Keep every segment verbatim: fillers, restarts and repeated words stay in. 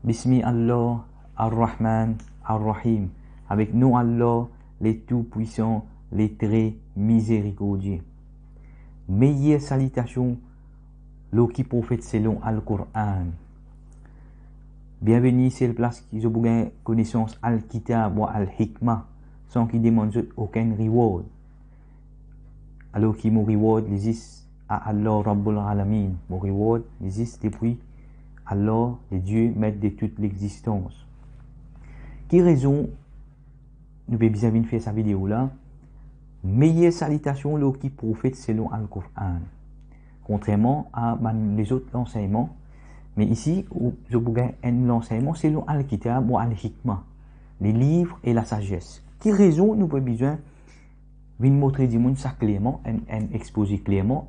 Bismi Allah, Ar-Rahman, Ar-Rahim. Avek nom Allah, le Tou-Pwisan, le Tre Mizerikordie. Meyer salitasion lor ki profet selon Al-Quran. Bienveni sel plas ki zot pou gagn konesans Al-Kitab wa Al-Hikma, san ki demann zot okenn reward. Alor ki mo reward li zis a Allah Rabbul Alamin. Mo reward li zis depi Allah, le Dieu, met de tout lexistans. Ki rezon nou pe bizin vinn fer sa video la? Meyer salitasion lor ki profet selon Al-Quran. Kontrerman a bann lezot lansegnman, me isi, ou, zot pou gagn enn lansegnman selon Al-Kitab wa Al-Hikma, le liv e lasazes. Ki rezon nou pe bizin vinn montre dimoun sa klerman, enn, enn expoze klerman,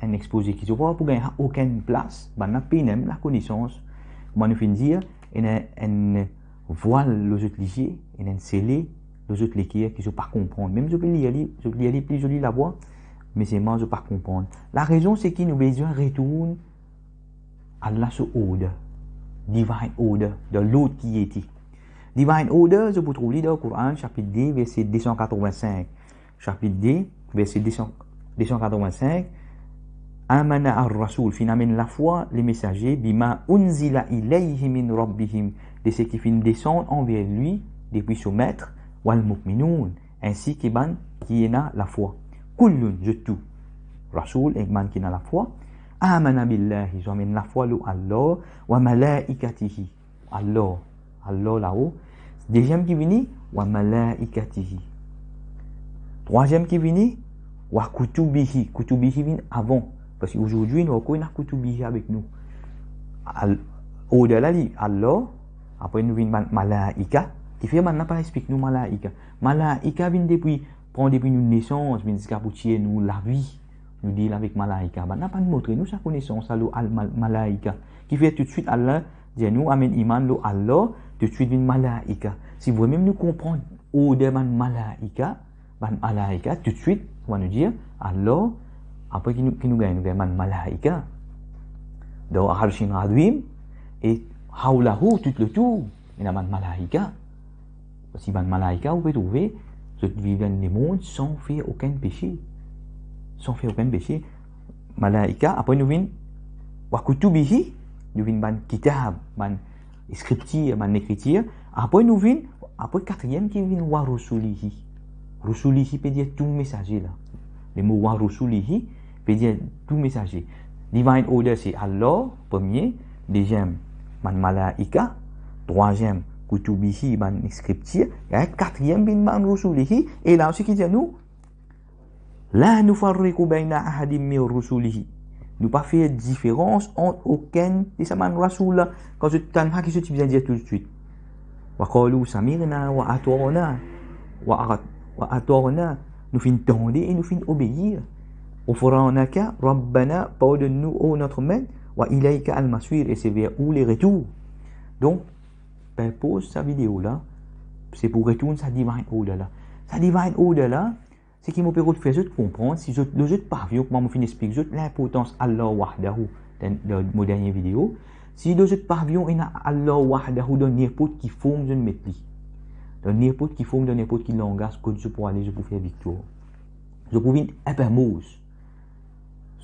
enn expoze ki zot pa pou gagn okenn plas, bann la pena mem lakonesans. Kouma nou finn dir, ena enn vwal lor zot lizie, ena enn sele lor zot leker ki zot pa konpran. Mem zot pe lir li, zot lir li pli zoli lavwa, me selman zot pa konpran. Larezon se ki nou bizin retourn Allah so order, divine order, dan lord ki ete. Divine order, zot pou trouv li dan Koran, sapit de, verse de san katrovin-sink. Sapit de, verse de san, de san katrovin-sink. Amana ar-rasul, finn amenn lafwa, le mesaze, bima unzila ilayhi min rabbihim, de seki finn desann anver li depi so met, wal mu'minun, ensi ki bann ki ena lafwa. Kullun, zot tou. Rasul ek bann ki ena lafwa. Amana billahi, zot amenn lafwa lor Allah, wa malaikatihi. Allah, Allah lao. Deziem ki vini, wa malaikatihi. Trwaziem ki vini, wa kutubihi. Kutubihi vinn avan. Parski azordi, nou ankor ena kutubihi avek nou. Al-, order la li, Allah, apre nou vinn bann malaika. Kifer bann la pa explik nou malaika? Malaika vinn depi, pran depi nou nesans, vinn ziska pou tir nou lavi. Nou deal avek malaika. Bann la pa montre nou sa konesans la lor al-, mal-, malaika. Kifer toutswit Allah dir nou, amenn iman lor Allah, toutswit vinn malaika. Si vremem nou konpran order bann malaika, bann malaika, toutswit, kouma nou dir, Allah, apre ki nou, ki nou gagn, nou gagn bann malaika. Dan Arshin Azim, e hawlahu, tou letour, ena bann malaika. Parski bann malaika, ou pe trouve, zot viv dan lemond san fer okenn pese. San fer okenn pese. Malaika, apre nou vinn, wa kutubihi, nou vinn bann kitab, bann skriptir, bann lekritir. Apre nou vinn, apre katriem ki vinn wa rusulihi. Rusulihi pe dir tou mesaze la. Lemo wa rusulihi pe dir tou mesaze. Divine order se Allah, premie, deziem, bann malaika, trwaziem, kutubihi, bann skriptir, e katriem vinn bann rusulihi, e la osi ki dir nou, la nufarriqu bayna ahadin min rusulihi. Nou pa fer diferans ant okenn de sa bann rasoul la. Kan zot tann sa ki zot ti bizin dir toutswit. Wa qalu sami'na wa ata'na. Wa a-, wa ata'na. Nou finn tande e nou finn obeir. Ghufranaka Rabbana, pardonn nou, o notre Maître, wa ilayka al-masir, e se ver ou le retour. Donk, purpose sa video la, se pou retourn sa divine order la. Sa divine order la, seki mo pe rod fer zot konpran, si zot, lor zot pavion, kouma mo finn explik zot linportans Allah wahdahu dan, dan mo dernie video, si lor zot pavion ena Allah wahdahu dan ninport ki form zot met li, dan ninport ki form, dan ninport ki langaz, kot zot pou ale, zot pou fer viktwar. Zot pou vinn inpe mor.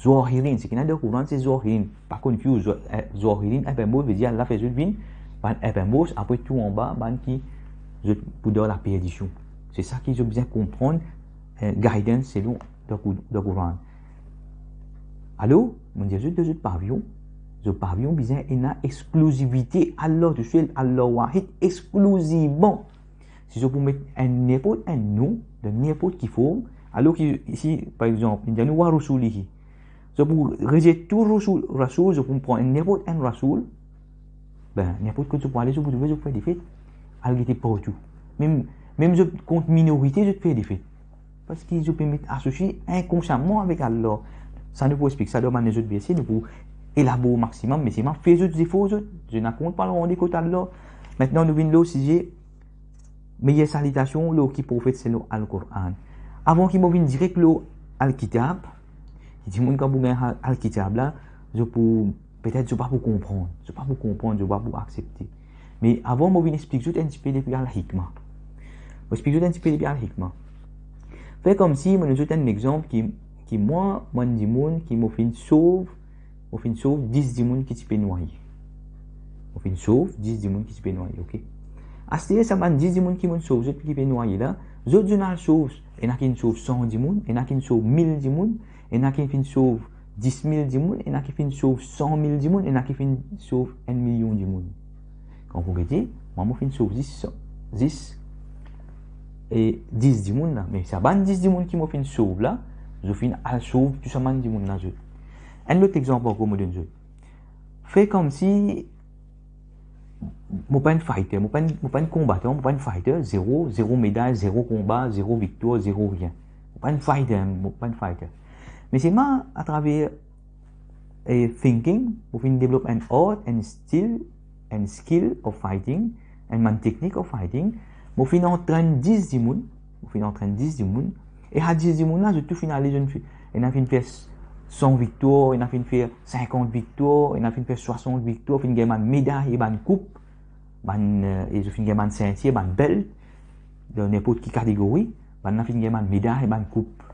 Zahirin, seki ena dan Koran se zahirin. Pa confuse, za-, eh, zahirin, inpe mor, vedir Allah fer zot vinn bann inpe mor, apre tou anba, bann ki zot pou dan laperdision. Se sa ki zot bizin konpran, eh, guidance selon dan Kou-, dan Koran. Alor, mo dir zot, dan zot pavion, zot pavion bizin ena exklizivite, Allah tousel, Allah wahid, exklizivman. Si zot pou met enn ninport enn nom, dan ninport ki form, alor ki isi, par exanp, li dir nou wa rusulihi. Zot pou rezet tou rasoul, rasoul, zot pou pran enn ninport enn rasoul, be, ninport kot zot pou ale, zot pou trouve zot fer defet. Al gete partou. Mem, mem zot kont minorite, zot fer defet. Parski zot pe met asosie inkonsiaman avek Allah. Sa nou pou explik sa dan bann lezot verse, nou pou elabor maximum, me selman fer zot zefor, zot, zot ena kont pou al rande kot Allah. Aster nou vinn lor size, meyer salitasion lor ki profet selon Al-Quran. Avan ki mo vinn direk lor Al-Kitab, dimoun kan pou gagn Al-, Al-Kitab la, zot pou, petet zot pa pou konpran, zot pa pou konpran, zot pa pou aksepte. Me avan, mo vinn explik zot enn tipe depi al-hikma. Mo explik zot enn tipe depi al-hikma. Fer koumsi mo donn zot enn lexanp ki, ki mwa, mo enn dimoun ki mo finn sov, mo finn sov dis dimoun ki ti pe nwaye. Mo finn sov dis dimoun ki ti pe nwaye, ok? Aster sa bann dis dimoun ki mo'nn sov zot ki pe nwaye la, zot, zot al sov, ena ki'nn sov san dimoun, ena ki'nn sov mil dimoun, ena ki finn sov dis mil dimoun, ena ki finn sov san mil dimoun, ena ki finn sov enn milion dimoun. Kan ou gete, mwa, mo finn sov zis, zis, e, dis dimoun la. Me sa bann dis dimoun ki mo finn sov la, zot finn al sov tou sa bann dimoun la, zot. Enn lot lexanp ankor mo donn zot. Fer koumsi mo pa enn fighter, mo pa enn, mo pa enn konbatan, mo pa enn fighter, zero, zero meday, zero konba, zero viktwar, zero rien. Mo pa enn fighter, mo pa enn fighter. Me selman atraver, e, thinking, mo finn develop enn art, enn stil, enn skill of fighting, enn bann technique of fighting. Mo finn antrenn dis dimoun, mo finn antrenn dis dimoun, e sa dis dimoun la, zot tou finn ale, zot fi-, ena finn fer s-, san viktwar, ena finn fer sinkant viktwar, ena finn fer swasant viktwar, finn gagn bann meday e bann koup, bann, e, e zot finn gagn bann sintir, bann belt, dan ninport ki kategori, bann la finn gagn bann meday e bann koup.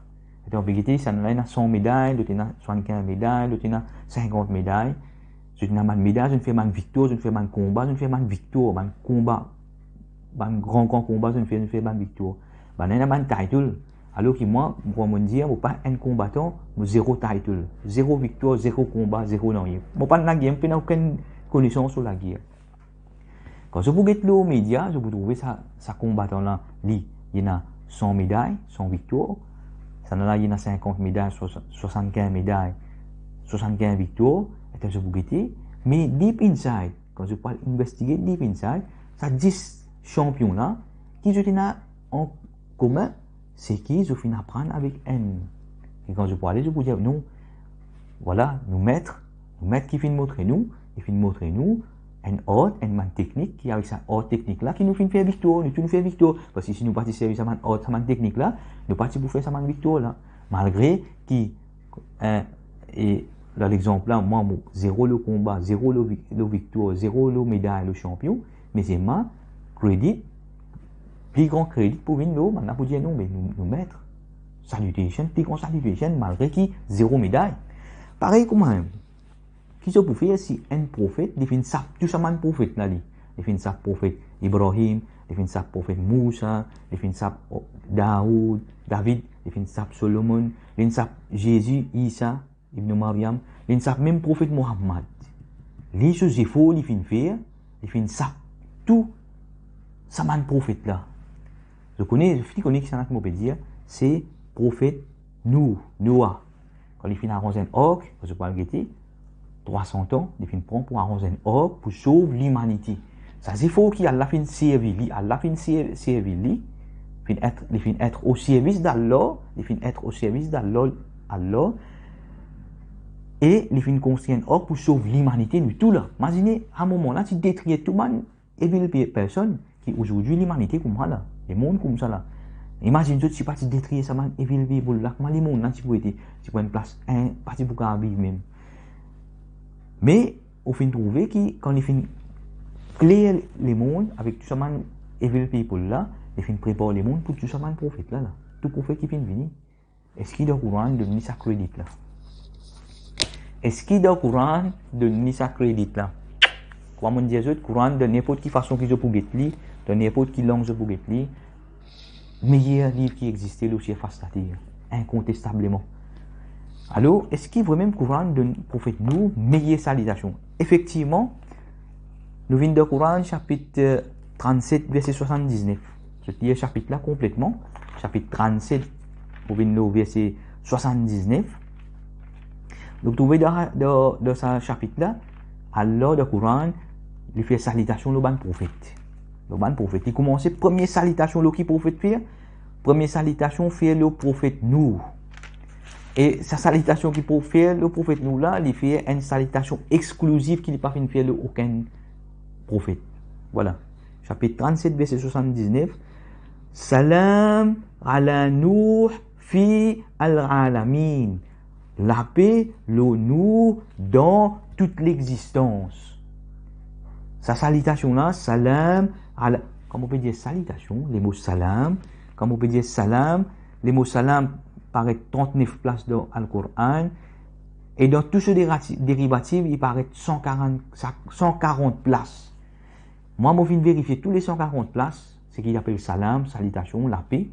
Etan, pe gete, sa la ena san meday, lot ena swasannkinz meday, lot ena sinkant meday. Zot ena bann meday, zot fer bann viktwar, zot fer bann konba, zot fer bann viktwar, bann konba, bann gran, gran konba, zot fer, zot fer bann viktwar. Bann la ena bann title. Alor ki mwa, kouma mo dir, mo pa enn konbatan, mo zero title, zero viktwar, zero konba, zero nanye. Mo pa enn lager, mo pena okenn konesans lor lager. Kan zot pou get lor media, zot pou trouve sa, sa konbatan la, li, li ena san meday, san viktwar. Sa la, li ena sinkant meday, swa-, swasannkinz meday, swasannkinz viktwar. Etan zot pou gete, me deep inside, kan zot pou al investigate deep inside, sa dis chanpion la, ki zot ena an komin, seki zot finn aprann avek enn. E kan zot pou ale, zot pou dir, non, vwala, nou met, nou met ki finn montre nou, li finn montre nou enn art, enn bann teknik, ki avek sa art teknik la, ki nou finn fer viktwar, nou tou nou fer viktwar. Parski si nou pa ti servi sa bann art, sa bann teknik la, nou pa ti pou fer sa bann viktwar la. Malgre ki, e, e dan lexanp la, mwa, mo zero lor konba, zero lor vi-, lor viktwar, zero lor meday, lor chanpion, me selman, kredi, pli gran kredi pou vinn lor, bann la pou dir, non, me nou, nou met. Salutation, pli gran salutation, malgre ki zero meday. Parey kouma, ki zot pou fer si enn profet, li finn sap tou sa bann profet la, li, li finn sap profet Ibrahim, li finn sap profet Mousa, li finn sap, o, Daoud, David, li finn sap Solomon, li finn sap Zezi, Isa, Ibn Maryam, li finn sap mem profet Mohammad. Li, so zefor li finn fer, li finn sap tou sa bann profet la. Zot kone, zot fini kone kisannla ki mo pe dir, se profet Nouh, Noa. Kan li finn aranz enn ark, kan zot pou al gete, trwa san an, li finn pran pou aranz enn ark pou sov limanite. Sa zefor ki Allah finn servi li, Allah finn ser-, servi li, finn et, li finn et o servis d'Allah, li finn et o servis d'Allah, Allah, e li finn konstrir enn ark pou sov limanite, nou tou la. Mazine, a moman la, ti detrir tou bann evil pe-, personn ki ozordi limanite kouma la, lemond koumsa la. Imazinn zot si pa ti detrir sa bann evil people la, kouma lemond la ti pou ete, ti pou enn plas, en, pa ti pou kapav viv mem. Me, ou finn trouve ki, kan li finn kler lemond avek tou sa bann evil people la, li finn prepar lemond pou tou sa bann profet la, la. Tou profet ki finn vini. Eski dan Koran donn li sa kredi la? Eski dan Koran donn li sa kredi la? Kouma mo dir zot, Koran, dan ninport ki fason ki zot pou get li, dan ninport ki lang zot pou get li, meyer liv ki existe lor sirfas later, inkontestableman. Alor, eski vremem Koran donn profet Nouh meyer salitasion? Efektivman, nou vinn dan Koran, sapit, eh, trannset, verse swasanndiznef. Zot lir sapit la konpletman, sapit trannset, pou vinn lor verse swasanndiznef. Donk, trouve dan, dan, dan sa sapit la, Allah, dan Koran, li fer salitasion lor bann profet. Lor bann profet. Li koumanse, premie salitasion lor ki profet fer? Premie salitasion fer lor profet Nouh. E sa salitasion ki pou fer lor profet Nouh la, li fer enn salitasion exkluziv ki li pa finn fer lor okenn profet. Vwala. Sapit trannset, verse swasanndiznef. Salam ala Nouh fi al-alamin. Lape lor Nouh dan tout lexistans. Sa salitasion la, salam, ala, kouma ou pe dir salitasion, lemo salam, kouma ou pe dir salam, lemo salam paret trant-nef plas dan Al-Koran, e dan tou so derati-, derivativ, li paret san karant, sa-, san karant plas. Mwa, mo finn verifie tou le san karant plas, seki li apel salam, salitasion, lape,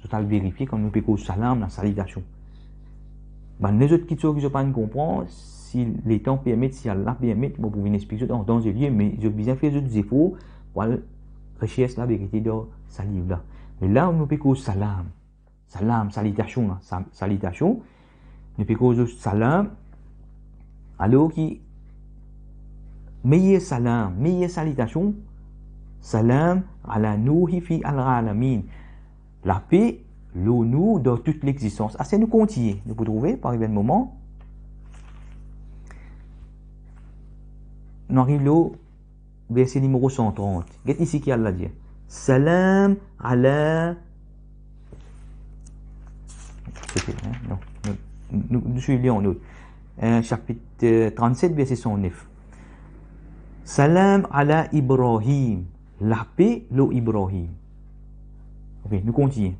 zot al verifie kan nou pe koz salam, la salitasion. Bann lezot kiksoz ki zot pa'nn konpran, si letan permet, si Allah permet, mo pou vinn explik zot an tan e lir, me zot bizin fer zot zefor pou al rechers laverite dan sa liv la. Me la, nou pe koz salam. Salam, salitasion la, sa-, salitasion. Nou pe koz salam. Alor ki meyer salam, meyer salitasion, salam ala Nouhi fi al-alamin. Lape lor Nouh dan tou lexistans. Ase nou kontign, nou pou trouve, pa ariv enn moman, nou ariv lor verse nimero san trant. Get isi ki Allah dir. Salam ala, non, nou, nou, nou swiv li an not. Eh, sapit, eh, trannset, verse san nef. Salam ala Ibrahim. Lape lor Ibrahim. Ok, nou kontign.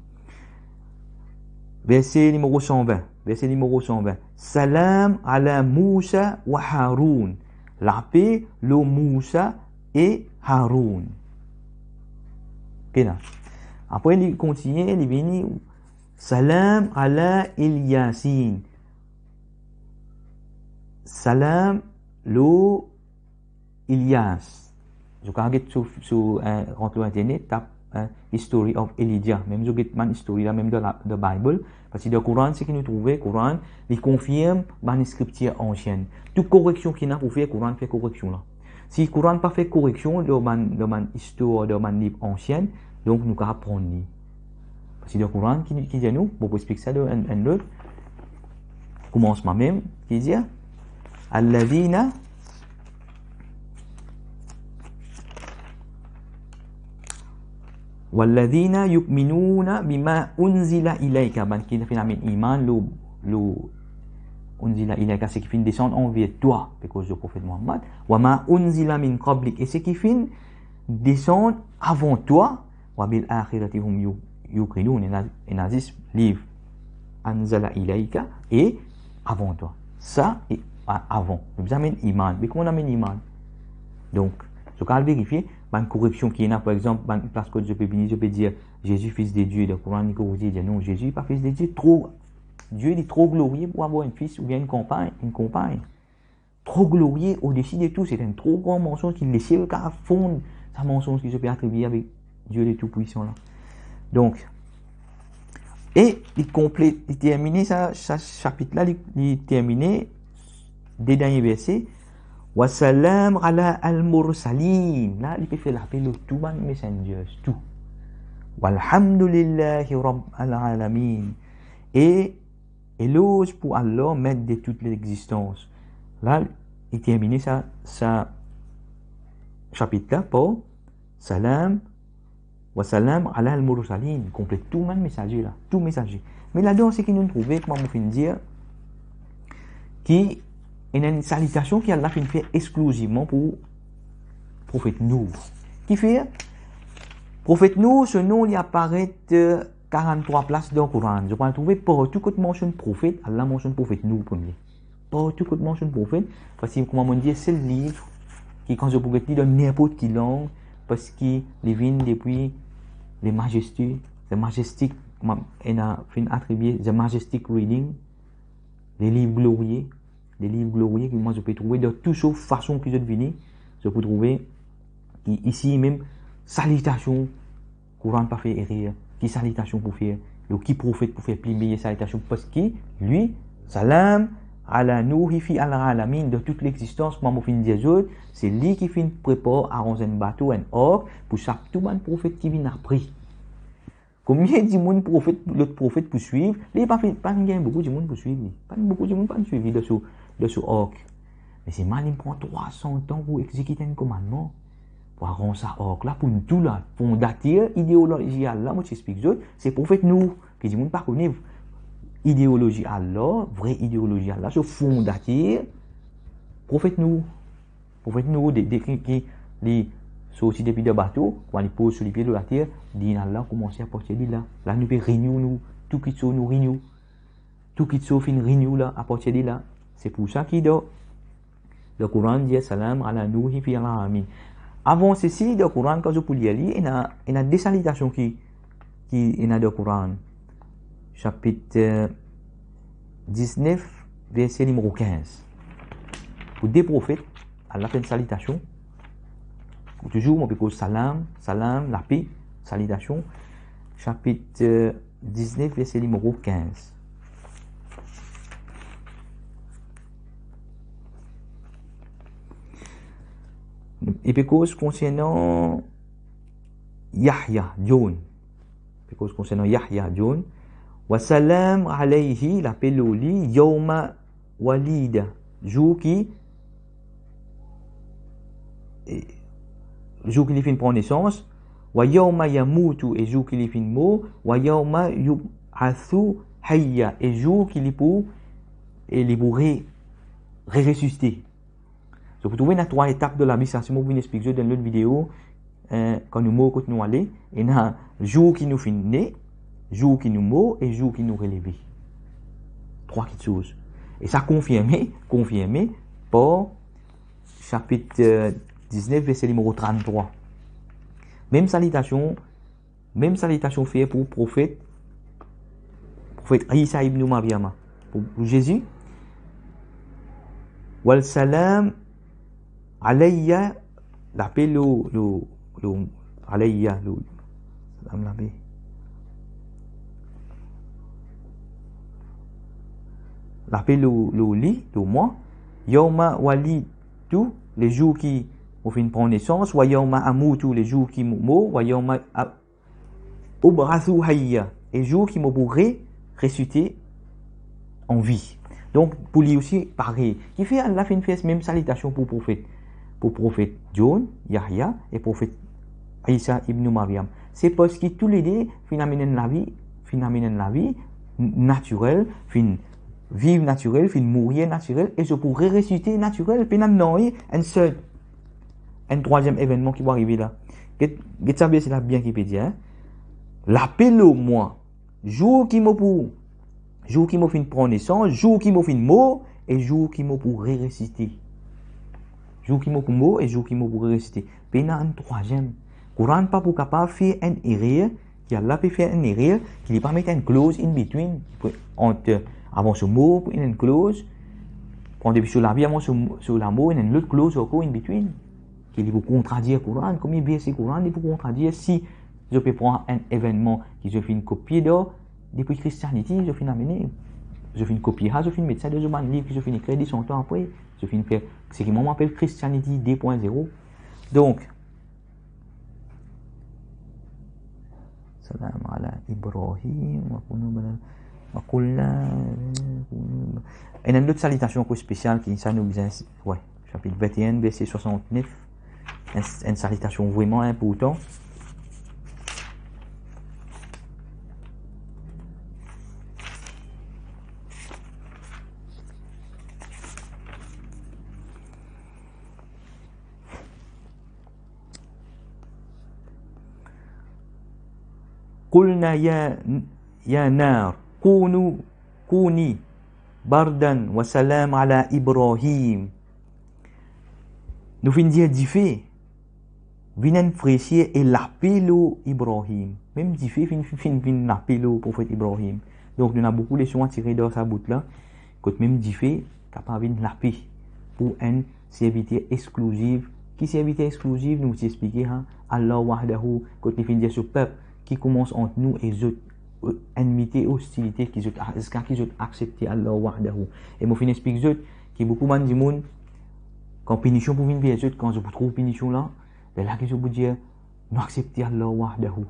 Verse nimero san vin. Verse nimero san vin. Salam ala Mousa wa Haroun. Lape lor Mousa e Haroun. Ok la. Apre li kontign, li vini, salam ala Ilyasin. Salam lor Ilyas. Zot kapav get sou, sou, eh, rant lor internet, tap, eh, History of Elijah. Mem zot get bann histori la, mem dan la, dan Bible, parski dan Koran, seki nou trouve, Koran, li konfirm bann skriptir ansien. Tou koreksion ki ena pou fer, Koran fer koreksion la. Si Koran pa fer koreksion dan bann, dan bann istwar, dan bann liv ansien, donk nou kapav pran li. Parski dan Koran, ki, ki dir nou, bon, pou explik sa dan enn, enn lot, koumansman mem, ki dir, alladhina, walladhina yu'minuna bima unzila ilayka, bann ki finn amenn iman lor, lor unzila ilayka, seki finn desann anver twa, pe koz lor profet Muhammad, wa ma unzila min qablik, e seki finn desann avan twa, wa bil akhirati hum yu-, yuqinun, ena, ena zis liv anzala ilayka e avan twa. Sa e a-, avan. Nou bizin amenn iman. Me kouma nou amenn iman? Donk, zot kapav verifie, bann koreksion ki ena, par exanp, bann plas kot zot pe vini, zot pe dir, Jésus, fils de Dieu, dan Koran, li korekte, dir, non, Jésus pa fils de Dieu, tro, Dieu, li tro glorie pou avoir enn fis oubien enn konpagn, enn konpagn. Tro glorie, odesi de tou, se enn tro gran mansonz ki lesiel kapav fonn sa mansonz ki zot pe atribie avek Dieu le Tout-Puissant la. Donk, e li konple-, li termine sa, sa sapit la, li, li termine de dernie verse, wa salam ala al-mursalin. La, li pe fer lape lor tou bann messengers, tou. Walhamdulillahi rabbil alamin. E eloz pou Allah, met de tout lexistans. La, li termine sa, sa sapit la par salam, wa salam ala al-mursalin, konple tou bann mesaze la, tou mesaze. Me ladan, seki nou trouve, kouma mo finn dir, ki ena enn salitasion ki Allah finn fer exklizivman pou profet Nouh. Kifer? Profet Nouh, so nom li aparet, eh, karant-trwa plas dan Koran. Zot pou trouve partou kot mansionn profet, Allah mansionn profet Nouh premie. Partou kot mansionn profet, parski kouma mo dir, sel liv ki kan zot pou get li dan ninport ki lang, parski li vinn depi le majesty, the majestic, kouma ena finn atribie, the majestic reading, le liv glorie, le liv glorie ki mwa zot pe trouve dan tou so fason ki zot vini, zot pou trouve ki isi mem salitasion, Koran pa fer erer, ki salitasion pou fer, lor ki profet pou fer pli meyer salitasion, parski li, salam ala Nouhi fi al-alamin, dan tou lexistans, kouma mo finn dir zot, se li ki finn prepar, aranz enn bato, enn ark, pou sak tou bann profet ki vinn apre. Konbien dimoun profet, lot profet pou swiv, li pa finn, pa finn gagn boukou dimoun pou swiv li. Pa boukou dimoun pa finn swiv li dan so, dan so ark. Me selman li pran trwa san tan pou exekit enn komannman, pou aranz sa ark la, pou nou tou la, fondater ideolozi Allah, mo ti explik zot, se profet Nouh, ki dimoun pa kone ideolozi Allah, vre ideolozi Allah, so fondater, profet Nouh. Profet Nouh, de, de, ki, ki, Li sorti depi dan bato, kan li poz so lipie lor later, din Allah koumanse apartir de la. La nou pe renew nou, tou kitsoz nou renew. Tou kitsoz finn renew la, apartir de la. Se pou sa ki dan, dan Koran dir, "Salam ala Nuhi fil alamin." Avan sesi, dan Koran, kan zot pou lir li, ena, ena de salitasion ki, ki ena dan Koran. Sapit, eh, diznef, verse nimero kinz. Pou de profet, Allah fer enn salitasion. Touzour, mo pe koz salam, salam, lape, salitasion. Sapit, eh, diznef, verse nimero kinz. Li pe koz konsernan Yahya, John. Li pe koz konsernan Yahya, John. "Wa salam alayhi", lape lor li, "yawma walida", zour ki, e, zour ki li finn pran nesans, "wa yawma yamutu", e zour ki li finn mor, "wa yawma yub'athu hayya", e zour ki li pou, e li pou re, re-resisite. So, pou trouve ena trwa etap dan lavi, sa si mo pou vinn explik zot dan lot video, eh, kan nou mor kot nou ale, ena zour ki nou finn ne, zour ki nou mor e zour ki nou releve. Trwa kitsoz. E sa konfirme, konfirme par sapit, eh, diznef, verse nimero tranntrwa. Mem salitasion, mem salitasion fer pou profet, profet Isa ibn Maryam, pou, pou Zezi. "Wal salam alayya", lape lor, lor, lor, alayya, lor, salam lape. Lape lor, lor li, lor mwa. "Yawma walidtu", lezour ki mo finn pran nesans, "wa yawma amutu", lezour ki mo mor, "wa yawma a-, ub'athu hayya", e zour ki mo pou re-, resisite an vi. Donk, pou li osi, parey. Kifer Allah finn fer mem salitasion pou profet, pou profet John, Yahya, e profet Isa ibn Maryam. Se parski toulede finn amenn enn lavi, finn amenn enn lavi n-, natirel, finn viv natirel, finn mourir natirel, e zot pou re-, resisite natirel, pena nanye, enn sel, enn trwaziem evennman ki pou arive la. Get, get sa verse la bien ki pe dir, hein. Lape lor mwa, zour ki mo pou, zour ki mo finn pran nesans, zour ki mo finn mor, e zour ki mo pou re-, resisite. Zour ki mo pou mor, e zour ki mo pou re-, resisite. Pena enn trwaziem. Koran pa pou kapav fer enn erer, ki Allah pe fer enn erer, ki li pa met enn kloz in between, ki pou, ant, avan so mor, pou ena enn kloz, pran depi so lavi, avan so, so lamor, ena enn lot kloz ankor in between, ki li pou kontradir Koran, konbien verse Koran li pou kontradir si zot pe pran enn evennman ki zot finn kopie dan, depi Christianity, zot finn amene, zot finn kopie sa, zot finn met sa dan zot bann liv ki zot finn ekrir de san tan apre, zot finn fer seki mwa mo apel Christianity de pwin zero. Donk, salam ala Ibrahim, wa kunu bala, wa kulna, ena enn lot salitasion ankor spesial ki sa nou bizin, we, sapit vinte et un, verse soixante-neuf, enn, enn salitasion vreman inportan. Kulna ya, ya nar, kunu, kuni, bardan wa salam ala Ibrahim. Nou finn dir dife, vinn enn fresir e lape lor Ibrahim. Mem dife finn, finn, finn, finn lape lor profet Ibrahim. Donk, nou ena boukou leson a tire dan sa bout la, kot mem dife kapav vinn lape pou enn serviter exklusif. Ki serviter exklusif? Nou ti explike, ha, Allah wahdahu, kot li finn dir so pep, ki koumans ant nou e zot, eh, enmite, ostilite, ki zot, ziska ki zot aksepte Allah wahdahu. E mo finn explik zot ki boukou bann dimoun, kan pinision pou vinn ver zot, kan zot pou trouv pinision la, lerla ki zot pou dir, "Nou aksepte Allah wahdahu."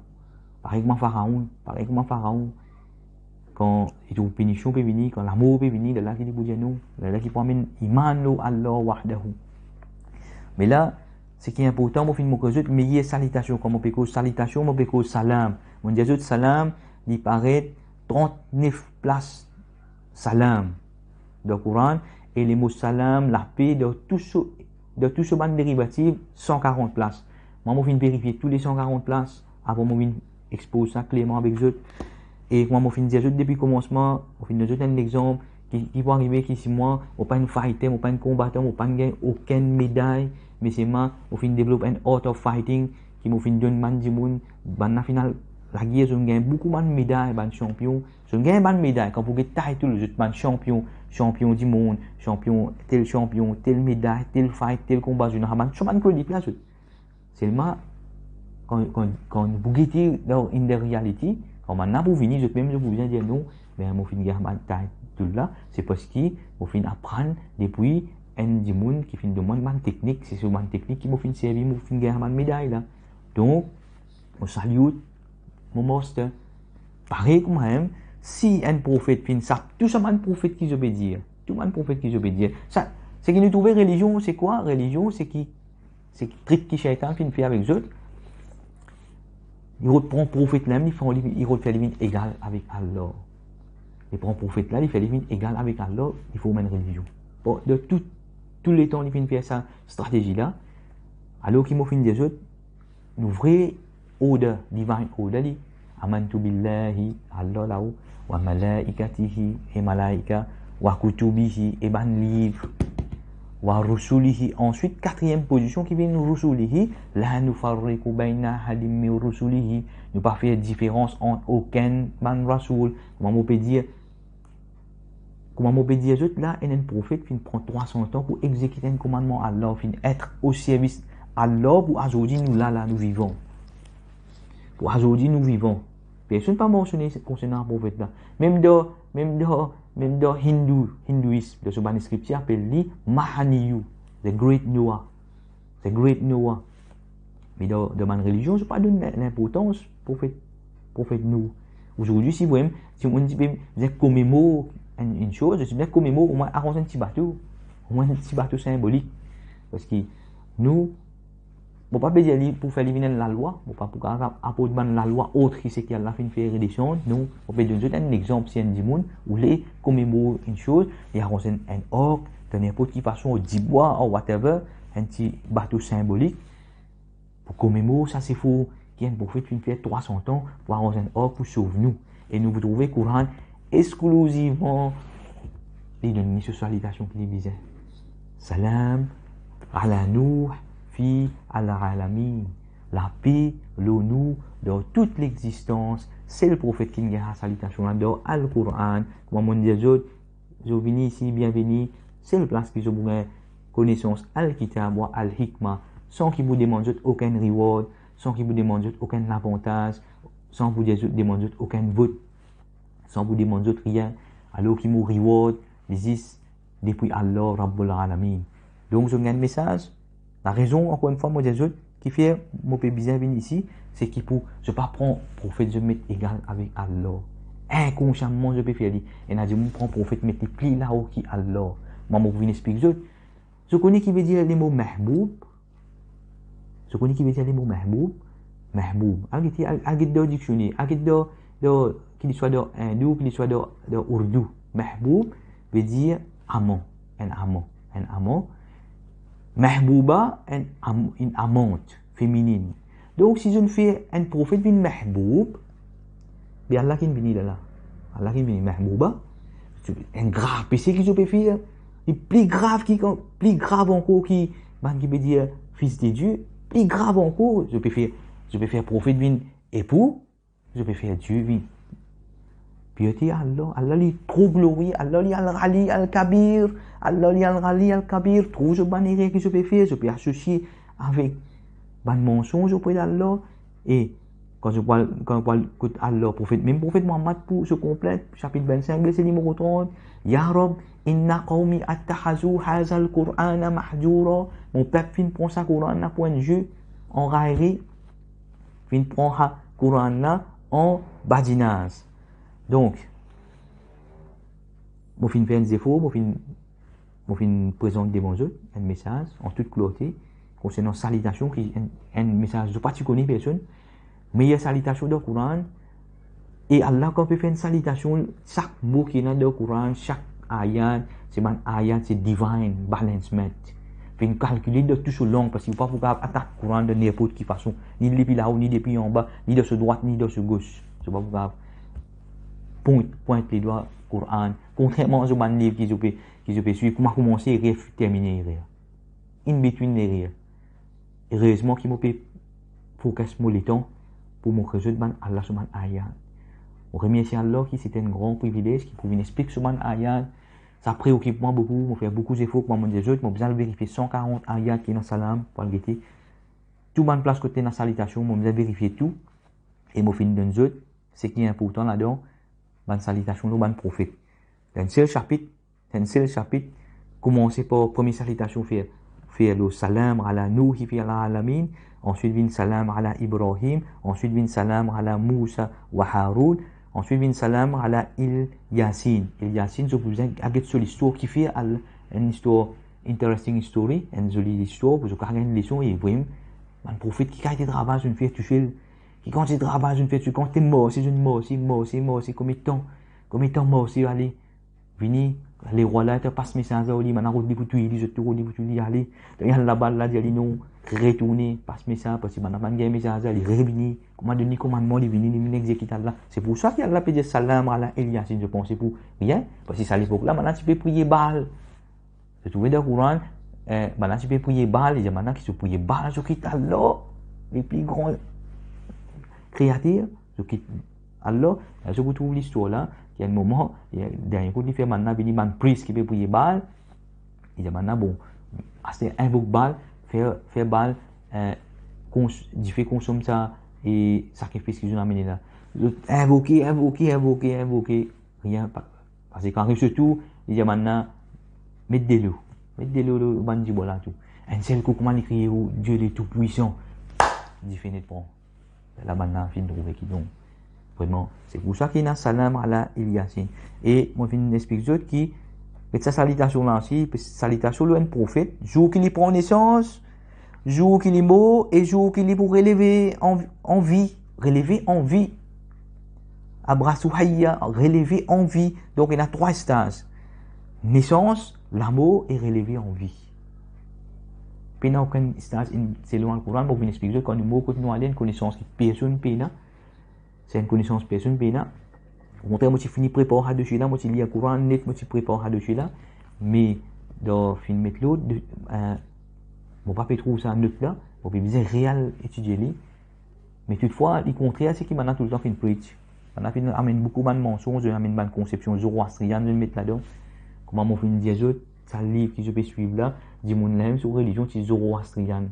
Parey kouma Faraon, parey kouma Faraon. Kan li trouv pinision pe vini, kan lamor pe vini, lerla ki li pou dir non, lerla ki pou amenn iman lor Allah wahdahu. Me la, seki inportan, mo finn montre zot meyer salitasion. Kan mo pe koz salitasion, mo pe koz salam. Mo dir zot salam, li paret trant-nef plas salam dan Koran, e lemo salam, lape, dan tou so dan tou so bann derivativ, san karant plas. Mwa, mo finn verifie tou le san karant plas, avan mo vinn expoz sa klerman avek zot. E kouma mo finn dir zot depi komansman, mo finn donn zot enn lexanp ki, ki pou arive ki si mwa, mo pa enn fighter, mo pa enn konbatan, mo pa gagn okenn meday, me selman mo finn develop enn art of fighting, ki mo finn donn bann dimoun, bannla finn al lager, zot gagn boukou bann meday, bann chanpion, zot gagn bann meday, kan pou get title, zot bann chanpion, chanpion dimond, chanpion, tel chanpion, tel meday, tel fight, tel konba, zot ena bann, so bann kredit la, zot. Selman, kan, kan, kan pou gete dan in the reality, kan bannla pou vini, zot mem zot pou bizin dir non, be mo finn gagn bann title la, se parski mo finn aprann depi enn dimoun ki finn donn mwa bann teknik, se so bann teknik ki mo finn servi, mo finn gagn bann meday la. Donk, mo salute mo master. Parey kouma mem, si enn profet finn sap tou sa bann profet ki zot pe dir, tou bann profet ki zot pe dir, sa, seki nou trouve relizion, se kwa? Relizion, seki, se trik ki Seytan finn fer avek zot. Li rod pran profet la, li fer li, li rod fer li vinn egal avek Allah. Li pran profet la, li fer li vinn egal avek Allah, li form enn relizion. Bon, dan tou, tou letan li finn fer sa stratezi la, alor ki mo finn dir zot, nou vre order, divine order li, amantu billahi, Allah lao, wa malaikatihi, e malaika, wa kutubihi, e bann liv, wa rusulihi. Answit, katriem pozision ki vinn rusulihi, la nufarriqu bayna ahadin min rusulihi. Nou pa fer diferans ant okenn bann rasoul. Kouma mo pe dir, kouma mo pe dir zot la, enn, enn profet finn pran trwa san tan pou exekit enn komannman Allah, finn et o servis Allah pou azordi nou la, la nou vivan. Pou azordi nou vivan. Personn pa mansione konsernan profet la. Mem dan, mem dan, mem dan Hindou, hindouyis, dan so bann skriktir apel li Mahaniyu, the great Noah. The great Noah. Me dan, dan bann relizion, zot pa donn lin-, linportans profet, profet Nouh. Azordi, si vremem, si dimoun ti pe bizin komemor enn, enn soz, ti bizin komemor, omwin aranz enn ti bato, omwin enn ti bato sinbolik. Parski nou, mo pa pe dir li pou fer li vinn enn lalwa, mo pa pou kapav aport bann lalwa ot ki seki Allah finn fer redesann. Non, mo pe donn zot enn lexanp, si enn dimoun oule komemor enn soz, li aranz enn, enn ark, dan ninport ki fason, dibwa, or whatever, enn ti bato sinbolik, pou komemor sa sefor ki enn profet finn fer trwa san tan pou aranz enn ark pou sov nou. E nou pou trouve Koran exklizivman, li donn li so salitasion ki li bizin. Salam ala Nouh fi al alamin. Lape lor Nouh dan tou lexistans. Sel profet ki gagn sa salitasion la dan Al-Koran. Kouma mo dir zot, zot vini isi, bienveni. Sel plas ki zot pou gagn konesans Al-Kitab wa Al-Hikma, san ki pou demann zot okenn reward, san ki pou demann zot okenn lavantaz, san pou dir zot, demann zot okenn vot, san pou demann zot rien, alor ki mo reward, li zis depi Allah Rabbul Alamin. Donk, zot gagn mesaz. Larezon, ankor enn fwa, mo dir zot, ki fer mo pe bizin vinn isi, seki pou zot pa pran profet, zot met egal avek Allah. Inkonsiaman, zot pe fer li. Ena dimoun pran profet, met li pli lao ki Allah. Mwa, mo pou vinn explik zot. Zot kone ki vedir lemo mehboob? Zot kone ki vedir lemo mehboob? Mehboob. Al gete, al, al get dan diksioner, al get dan, dan, ki li swa dan Indou, ki li swa dan, dan Ourdou. Mehboob vedir aman, enn aman, enn aman. Mehbouba, enn am-, enn amant, feminin. Donk, si zot fer enn profet vinn mehboob, be Allah ki vini la la. Allah ki vini mehbouba. Enn grav pese ki zot pe fer. Li pli grav ki kan, pli grav ankor ki bann ki pe dir Fils de Dieu, pli grav ankor, zot pe fer, zot pe fer profet vinn epou, zot pe fer Dieu vinn. Purete Allah, Allah li tro glorie, Allah li Al-Ghali Al-Kabir, Allah li Al-Ghali Al-Kabir, trouv zot bann erer ki zot pe fer, zot pe asosie avek bann mansonz opre d'Allah. E kan zot pou al, kan zot pou al kot Allah, profet, mem profet Muhammad pou so konplent, sapit vennsink, verse nimero trant, "Ya Rabb, inna qawmi ittakhadhu hadhal Qur'ana mahjura." Mo pep finn pran sa Koran la pou enn jeu, an rayeri, finn pran sa Koran la an badinaz. Donk, mo finn fer enn zefor, mo finn, mo finn prezant devan zot enn mesaz an tout klarte konsernan salitasion, ki enn, enn mesaz zot pa ti kone personn, meyer salitasion dan Koran. E Allah kan pe fer enn salitasion, sak mo ki ena dan Koran, sak ayat, se bann ayat, se divine balancement. Inn kalkile dan tou so lang, parski ou pa pou kapav atak Koran dan ninport ki fason, ni depi lao, ni depi anba, ni dan so drwat, ni dan so gos. So pa pou kapav pwint, pwint ledwa Koran, kontrerman so bann liv ki zot pe, ki zot pe swiv, kouma koumanse erer, termine erer. In between erer. Erezman ki mo pe focus mo letan pou mo rezoud bann Allah so bann ayat. Mo remersie Allah ki se enn gran privilez ki pou vinn explik so bann ayat. Sa preokip mwa boukou, mo fer boukou zefor, kouma mo dir zot, mo bizin al verifie san karant ayat ki ena Salam, pou al gete tou bann plas kot ena salitasion, mo bizin verifie tou, e mo finn donn zot seki inportan ladan, bann salitasion lor bann profet. Dan enn sel sapit, enn sel sapit, koumanse par premie salitasion fer, fer lor Salam ala Nouh fil alamin, answit vinn Salam ala Ibrahim, answit vinn Salam ala Mousa wa Haroun, answit vinn Salam ala Ilyasin. Ilyasin, zot pou bizin al get so listwar, kifer al, enn istwar, interesting story, enn zoli listwar, pou zot kapav gagn leson, e vremem, bann profet ki kantite travay zot inn fer tousel, ki kantite travay zot inn fer tousel, kantite marse zot inn marse, marse, marse, konbien tan, konbien tan marse, ale, vini, lerwa la, to pas mesaz ar li, bann la rod li pou touy li, zot tou rod li pou touy li, ale. To al laba, la dir li non, retourne, pas mesaz, parski bann la pa'nn gagn mesaz ar li, revini, kouma donn li komannman, li vini, li vinn exekit Allah. Se pou sa ki Allah pe dir Salam ala Ilyasin, zot panse pou rien, parski sa lepok la, bann la ti pe priye Baal. Zot trouve dan Koran, eh, bann la ti pe priye Baal, li dir bann la ki zot priye Baal, zot kit Allah, lepli gran kreatir, zot kit Allah, la zot pou trouv listwar la, ki enn moman, dernie kout li fer bann la vini bann pris ki pe priye Baal, li dir bann la, bon, aster invok Baal, fer, fer Baal, eh, kons-, dife konsom sa, e sakrifis ki zot amenn la. Zot invoke, invoke, invoke, invoke, rien pa, parski kan ariv so tour, li dir bann la, met delo, met delo lor bann dibwa la tou. Enn sel kou, kouma li kriye, "O Dieu le Tout-Puissant," dife net pran. La bann la finn trouve ki non. Vremem, se pou sa ki ena Salam ala Ilyasin. E mo finn explik zot ki, met sa salitasion la osi, salitasion lor enn profet, zour ki li pran nesans, zour ki li mor, e zour ki li pou releve an, an vi, releve an vi. Abrasu hayya, releve an vi. Donk, ena trwa staz. Nesans, lamor e releve an vi. Pena okenn staz, in, selon Alkoran, mo vinn explik zot, kan nou mor, kot nou ale, enn konesans ki personn pena. Se enn konesans personn pena. Okontrer, mo ti fini prepar sa dosie la, mo ti lir Koran net, mo ti prepar sa dosie la. Me dan finn met lord, eh, mo pa pe trouv sa not la, mo pe bizin real etidie li. Me toutfwa, li kontrer a seki bann la toultan finn preach. Bann la finn amenn boukou bann mansonz, zot amenn bann konsepsion Zoroastrian, zot met ladan. Kouma mo finn dir zot, sa liv ki zot pe swiv la, dimoun la mem so relizion ti Zoroastrian.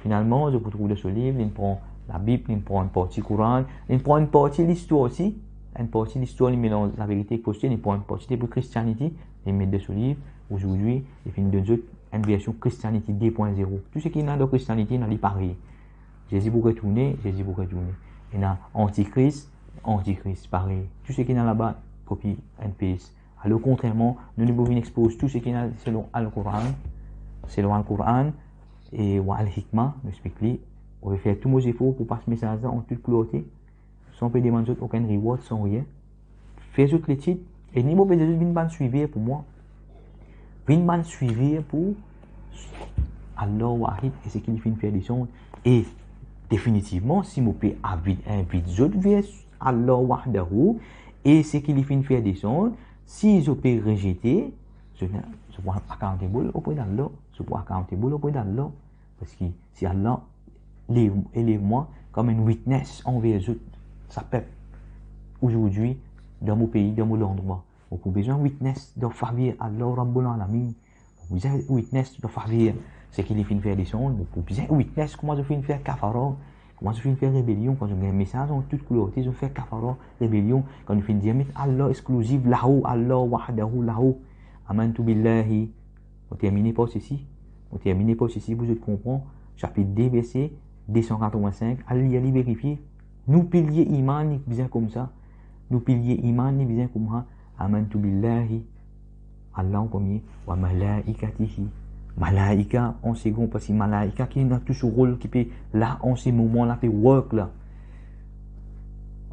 Finalman, zot pou trouv dan so liv, li pran Labib, li pran enn parti Koran, li pran enn parti listwar osi, enn parti listwar, li melanz laverite ek fosete, li pran enn parti depi Christianity, li met dan so liv. Ozordi, li finn donn zot enn version Christianity de pwin zero. Tou seki ena dan Christianity, ena li parey. Zezi pou retourne, Zezi pou retourne. Ena antikris, antikris, parey. Tou seki ena laba, copy and paste. Alor, kontrerman, nou, nou pou vinn expoz tou seki ena selon Alkoran, selon Alkoran, e wa Al-Hikma, nou explik li. Mo pe fer tou mo zefor pou pas mesaz la an tout klarte, san pe demann zot okenn reward, san rien. Fer zot letid, e ni mo pe dir zot vinn bann swiver pou mwa. Vinn bann swiver pou Allah Wahid e seki li finn fer desann. E definitivman, si mo pe invit, invit zot ver Allah Wahdahu e seki li finn fer desann, si zot pe rezete, zot, zot pou accountable opre d'Allah, zot pou accountable opre d'Allah. Parski si Allah lev, elev mwa kom enn witness anver zot, sa pep, ozordi, dan mo pei, dan mo landrwa, mo pou bizin witness dan faver Allah Rabbul Alamin. Mo pou bizin witness dan faver seki li finn fer desann, mo pou bizin witness kouma zot finn fer kafara, kouma zot finn fer rebelion, kan zot gagn mesaz an tout klarte, zot fer kafara, rebelion, kan nou finn dir met Allah exkliziv lao, Allah wahdahu lao. Amantu billahi. Mo termine par sesi. Mo termine par sesi pou zot konpran. Sapit de, verse de san katrovin-sink. Al lir, al verifie. Nou pilie iman, li bizin koumsa. Nou pilie iman, li bizin koumsa. Amantu billahi. Allah an premie. Wa malaikatihi. Malaika an segon, parski malaika ki ena tou so rol, ki pe la an se moman la, pe work la.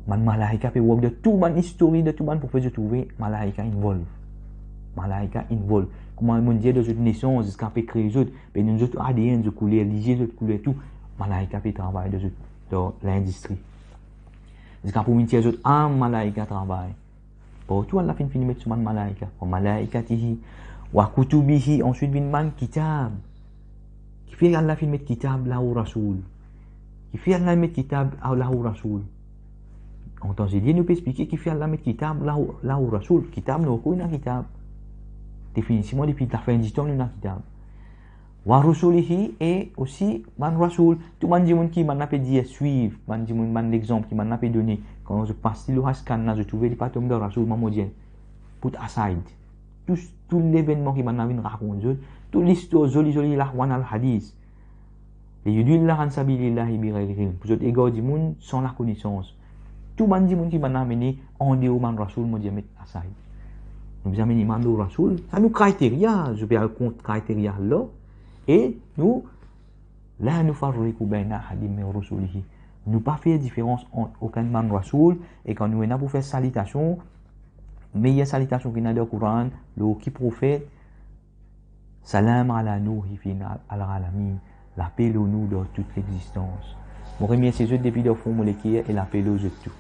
Bann malaika pe work dan tou bann istori, dan tou bann profet, zot trouve malaika involve. Malaika involve. kouma mo dir, dan zot nesans, ziska pe kree zot, pe donn zot A D N, zot kouler lizie, zot kouler tou. Malaika pe travay dan zot, dan lindistri. Ziska pou vinn tir zot am, malaika travay. Partou Allah finn fini met so bann malaika. Wa malaikatihi, wa kutubihi, answit vinn bann kitab. Kifer Allah finn met kitab laho rasoul? Kifer Allah met kitab laho rasoul? An tan zedir nou pe explike kifer Allah met kitab laho, laho rasoul. Kitab, nou ankor ena kitab. Definitivman, depi lafin ditan, nou ena kitab. Wa rusulihi, e osi bann rasoul, tou bann dimoun ki bann la pe dir swiv, bann dimoun, bann lexanp ki bann la pe done, kan zot pas li lor Haskan la, zot trouve li pa tom dan rasoul, mo dir, put aside. Tou, tou levennman ki bann la vinn rakont zot, tou listwar zoli zoli, lahwan al hadis. Liyudilla an sabilillahi bighayri ilm, pou zot egar dimoun san lakonesans. Tou bann dimoun ki bann la amene andeor bann rasoul, mo dir met aside. Nou bizin amenn iman lor rasoul, sa nou kriteria, zot pe al kont kriteria la, e nou, la nufarriqu bayna ahadin min rusulihi. Nou pa fer diferans ant okenn bann rasoul, e kan nou ena pou fer salitasion, meyer salitasion ki ena dan Koran, lor ki profet, salam ala Nuhin fil alamin, lape lor Nouh dan tou lexistans. Mo remersie zot depi dan fon mo leker e lape lor zot tou.